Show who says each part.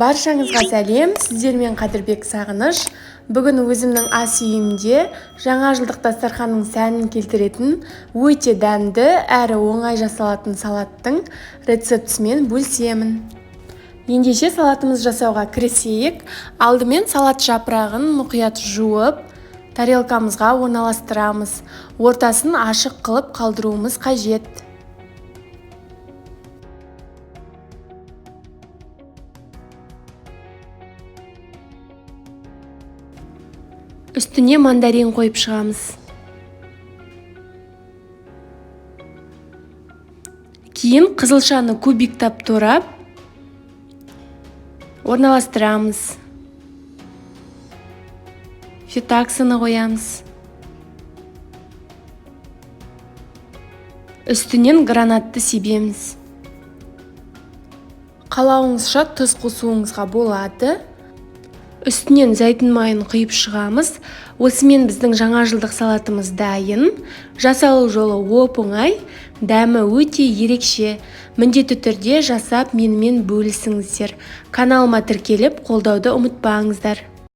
Speaker 1: Баршаңызға сәлем, сіздермен Қадірбек Сағыныш. Бүгін өзімнің ас үйімде жаңа жылдық дастарханның сәнін келтіретін өте дәмді әрі оңай жасалатын салаттың рецептісімен бөлісемін. Ендеше салатымыз жасауға кірісейік. Алдымен салат жапырағын мұқият жуып, тарелкамызға орналастырамыз. Ортасын ашық қылып қалдыруымыз қажет. Үстіне мандарин қойып шығамыз. Кейін қызылшаны кубиктап турап орналастырамыз. Фетаксыны қоямыз. Үстінен гранатты себеміз. Қалауыңызша тұз қосуыңызға болады. Үстінен зәйтүн майын құйып шығамыз. Осымен біздің жаңа жылдық салатымыз дайын. Жасалу жолы оп-оңай, дәмі өте ерекше. Міндетті түрде жасап менімен бөлісіңіздер. Каналыма тіркеліп қолдауды ұмытпаңыздар.